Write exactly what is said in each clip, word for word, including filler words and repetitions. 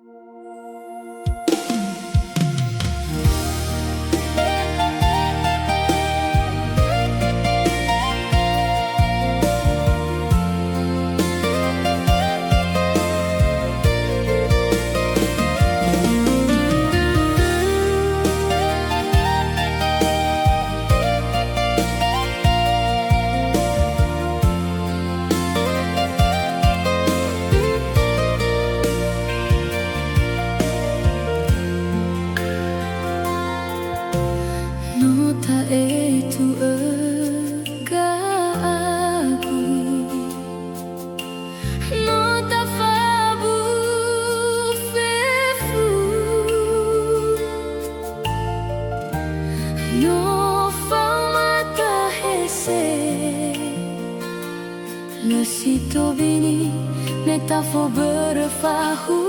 No ta'etu'ö ga'agu, no tafabu fefu, no faoma tahese. Lö si tobini me tafobörö fahu.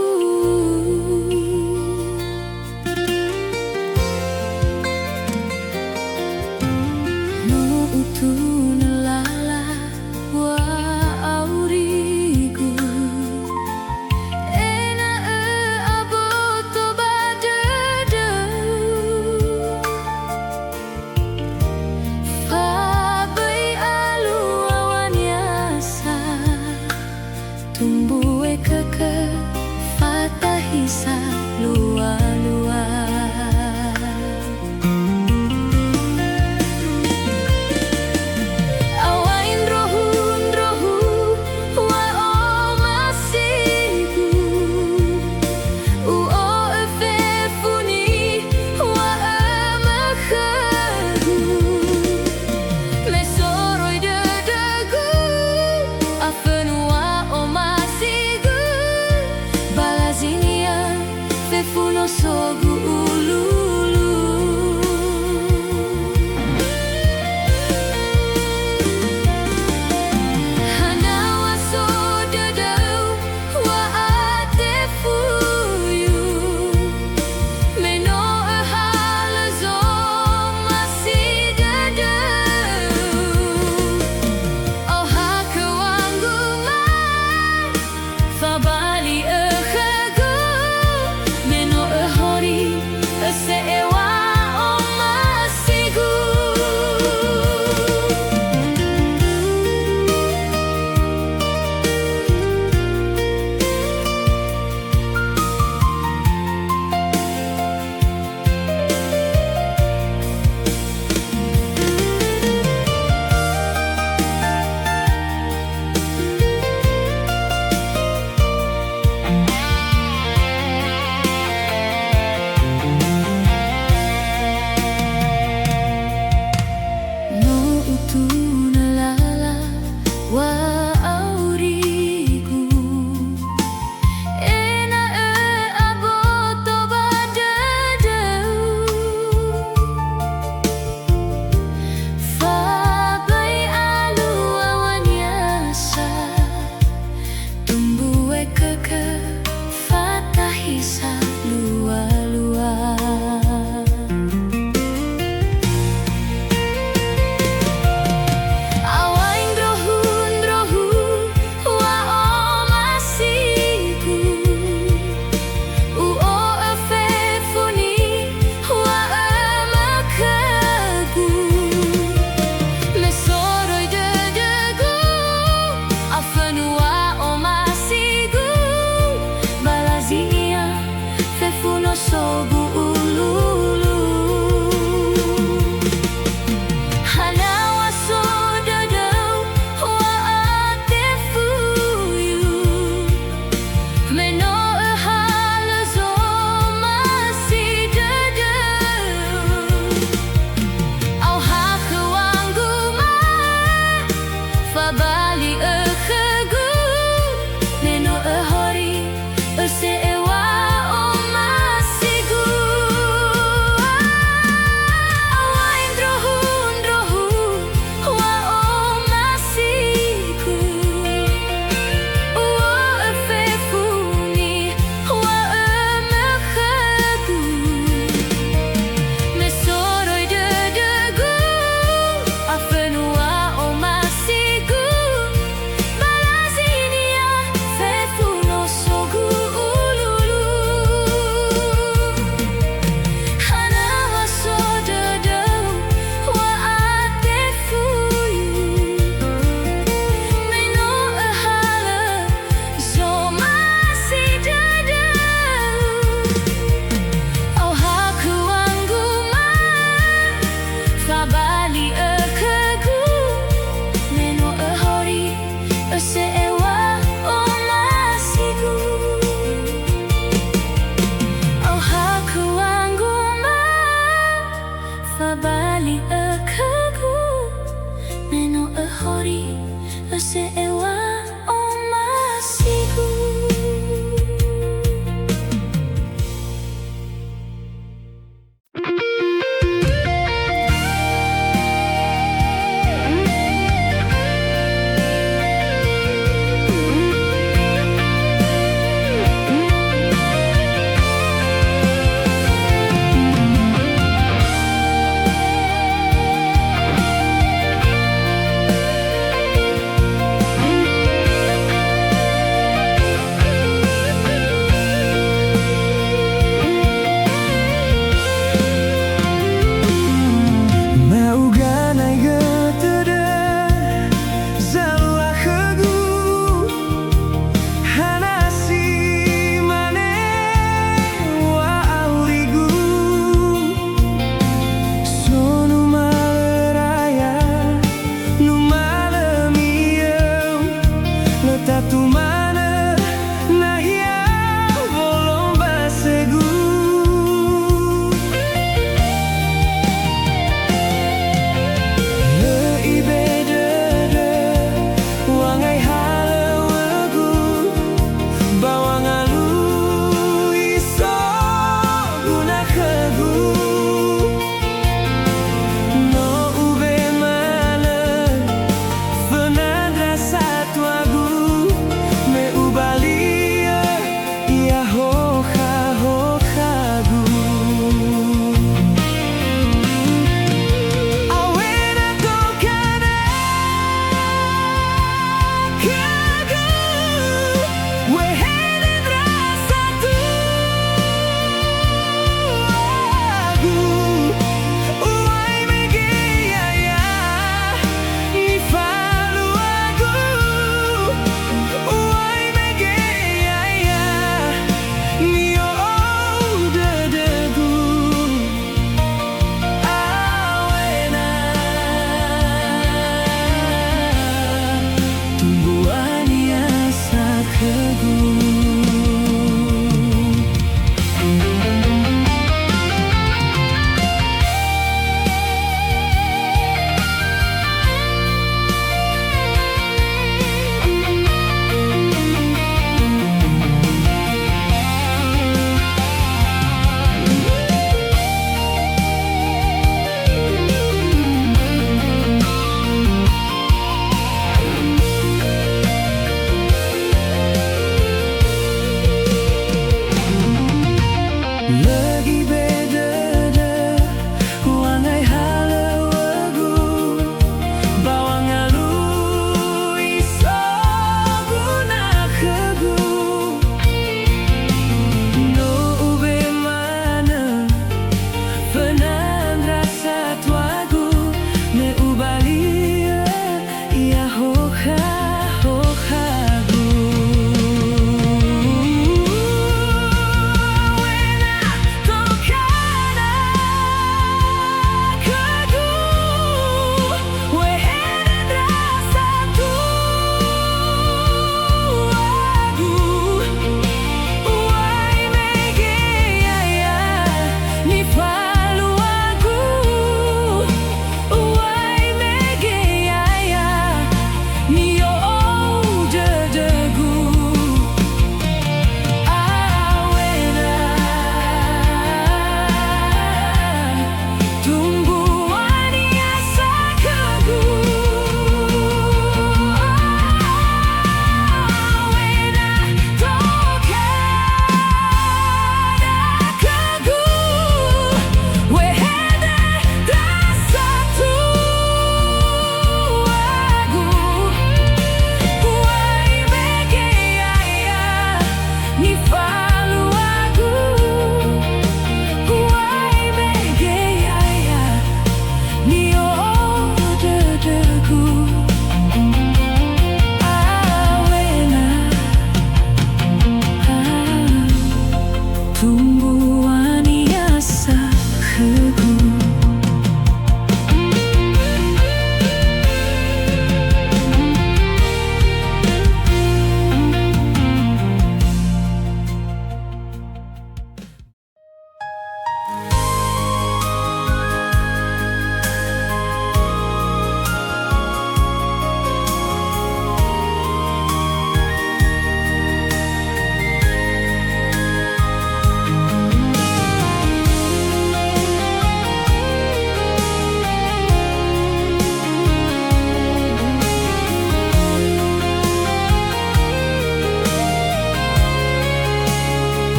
No utunö lala wa'aurigu, ena'ö aboto ba dödöu. Fa böi alua waniasa, tumbue kökö, fatahisa lua-lua. Awai ndrohu-ndrohu wa'omasigu, u'o'ö fefu niŵa'ömö khögu. Me soroi dödögu, afönu wa'omasigu, ba lazinia fefu nosogu ululu. Hanaw̃a so dödöu, wa'atefuyu, me no öhalö zomasi dödöu. Ohakhö wanggu mai, fabali'ö khögu, me no öhori, öse'e wa'omasigu. No utunö lala wa'aurigu, ena'ö aboto ba dödöu. Fa böi alua waniasa, tumbue kökö, fatahisa lua-lua. Awai ndrohu-ndrohu wa'omasigu, u'o'ö fefu niŵa'ömö khögu. Me soroi dödögu, afönu wa'omasigu, ba lazinia fefu nosogu ululu. Hanaw̃a so dödöu, wa'atefuyu, me no öhalö zomasi dödöu. Ohakhö wanggu mai, fabali'ö khögu, me no öhori, öse'e wa'omasigu. Awai ndrohu-ndrohu wa'omasigu, u'o'ö fefu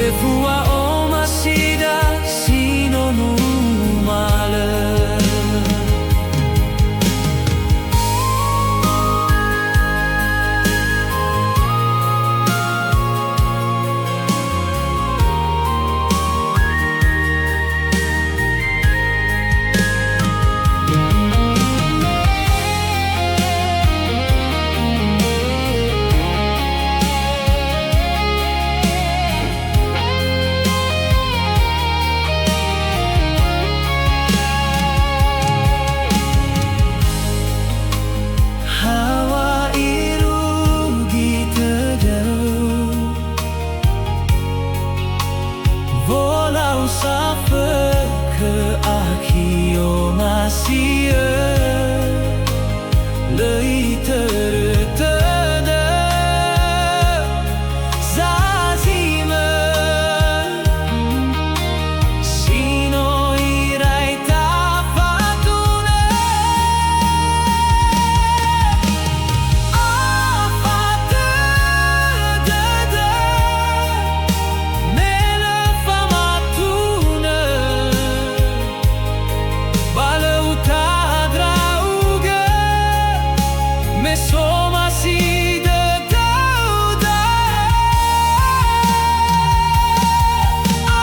Fefua omasida si no numalö. Hawa irugi tödö. Wolau safökhö akhi omasi'ö, lö itörö tödö zazimö. Si no irai tafatunö, afatö dödö, me lö famatunö, ba lö uta ndra'ugö, me somasi dödöda.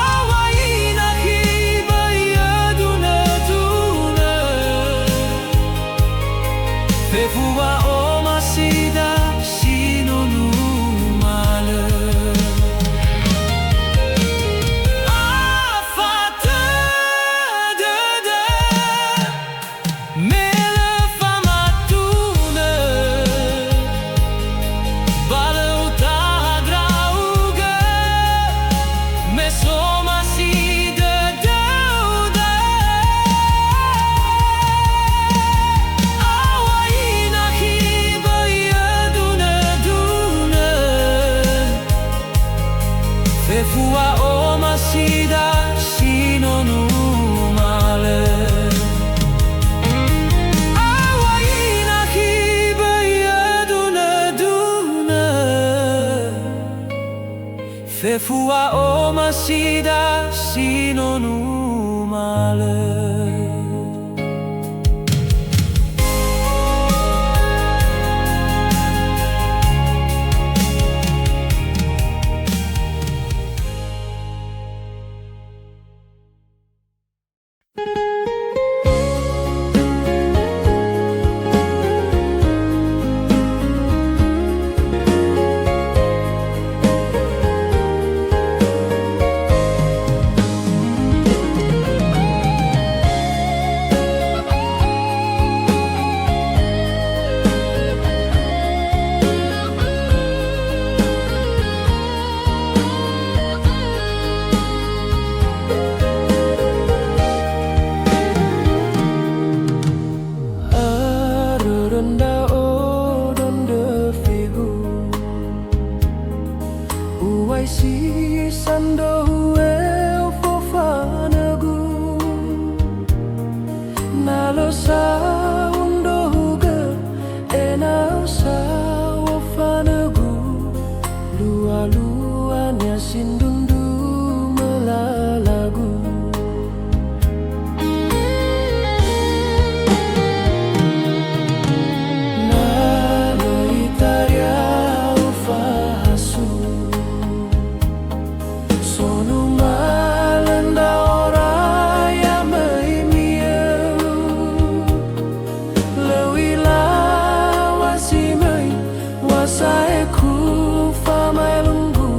Awai nakhi böi ödunödunö, fefua omasida si no numalö. Afatö dödö, me lö famatunö, ba lö uta ndra'ugö, me somasi dödöda. Awai nakhi böi ödunödunö, fefua omasida si no numalö. Awai nakhi böi ödunödunö, fefua omasida si no numalö. Arörö ndra'o döndröfigu, uŵa'ö si sandrohu eu fofanögu. Na lö sa undruhugö ena'ö sa wofanögu, lualuania sindrundru mölalagu. Na lö itaria ufahasu, so numalö ndra'ora ya möi mi'eu. Lö u'ila wa si möi, wa sa'aeku famaelunggu.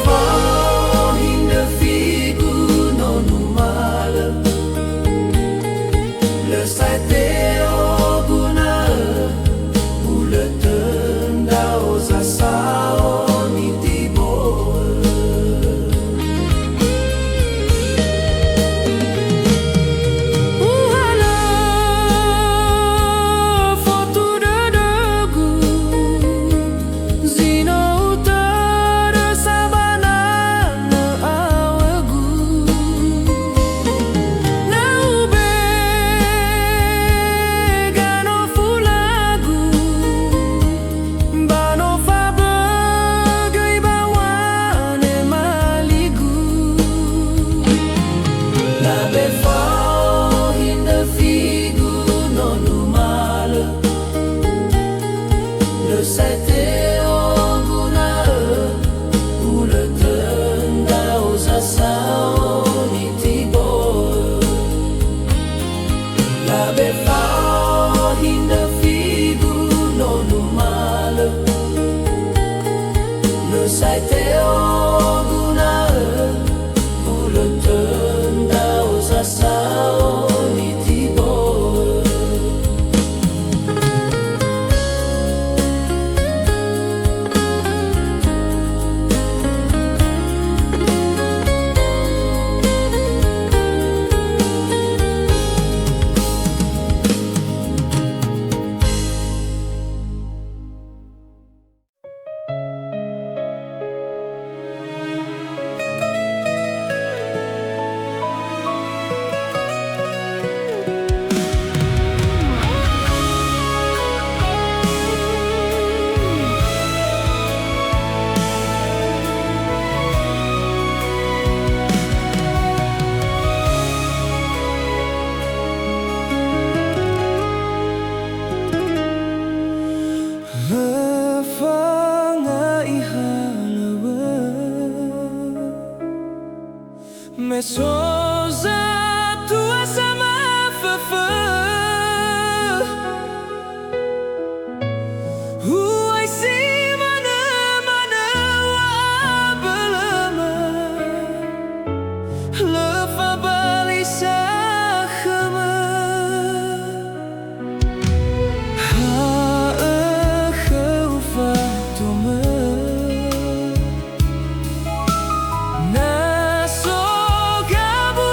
Fao hindrö figu no numalö, lö sa'ae te'oguna'ö, hulö tö ndra'o zasao nitibo'ö. Uhalö fotu dödögu, zi no utörö sa ba nanö awögu. Na ubega no fulagu, ba no fabögöi ba wanema ligu. Labe fao hindrö figu no numalö, lö sa'ae te'oguna'ö, hulö tö ndra'o zasao nitibo'ö. Labe fao hindrö figu no numalö, lö sa'ae te'oguna'ö, hulö tö ndra'o zasao nitibo'ö. Lö fanga'i halöŵö, me so zatua samaföfö. U'ai si manö-manö wa'abölömö, lö fabali sa khömö. Ha'ö khöu fatomö. Na so gabu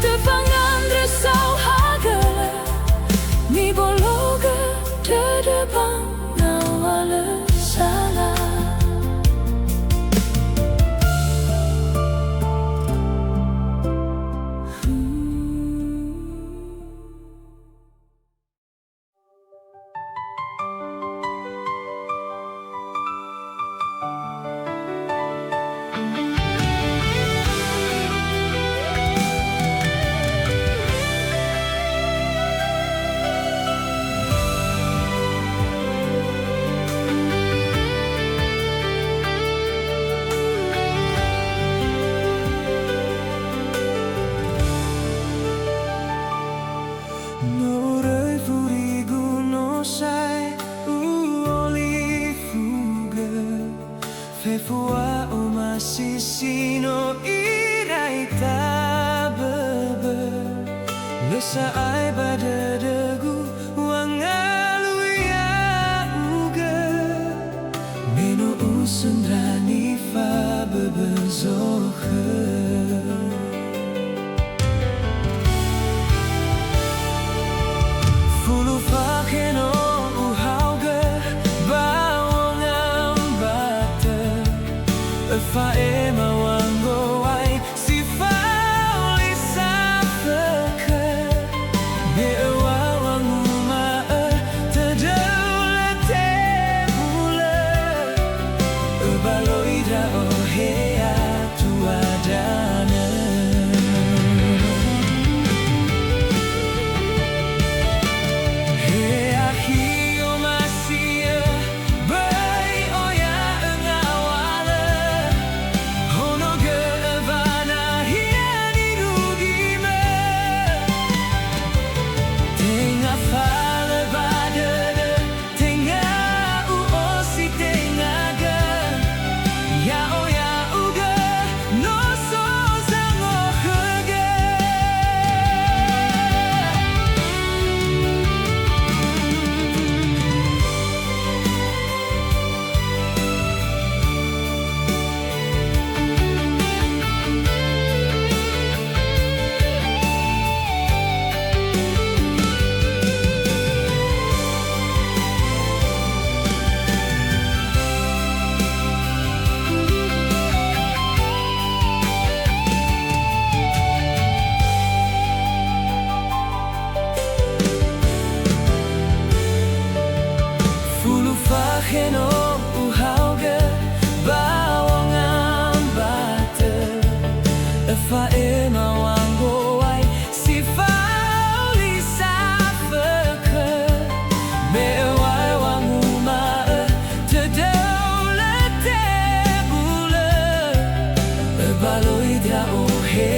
Töfangandrö saohagölö, mibologö dödö ba ngawalö sala. Moroi furigu no sa'ae u'olifugö, fefu wa'omasi si no irai taböbö. Lö sa'ae ba dödögu wangalui ya'ugö, me no usöndra nifaböbö zokhö. Fulu fakhe no uhaogö ba wongambatö, öfa'ema wangowai si fao li safökhö. Me öŵa'ö wanguma'ö, tödöu lö tebulö, öbaloi ndra'o he atua danö. He akhi omasi'ö, böi oya öngawalö, honogö öŵa nahia nirugimö. Tenga falö ba dödö, tenga u'osi, tenga gö, ya'o ya'ugö, no so zangokhögö. Fulu fakhe no uhaogö ba wongambatö, öfa'ema wangowai si fao li safökhö. Me öŵa'ö wanguma'ö, tödöu lö tebulö, öbaloi ndra'o he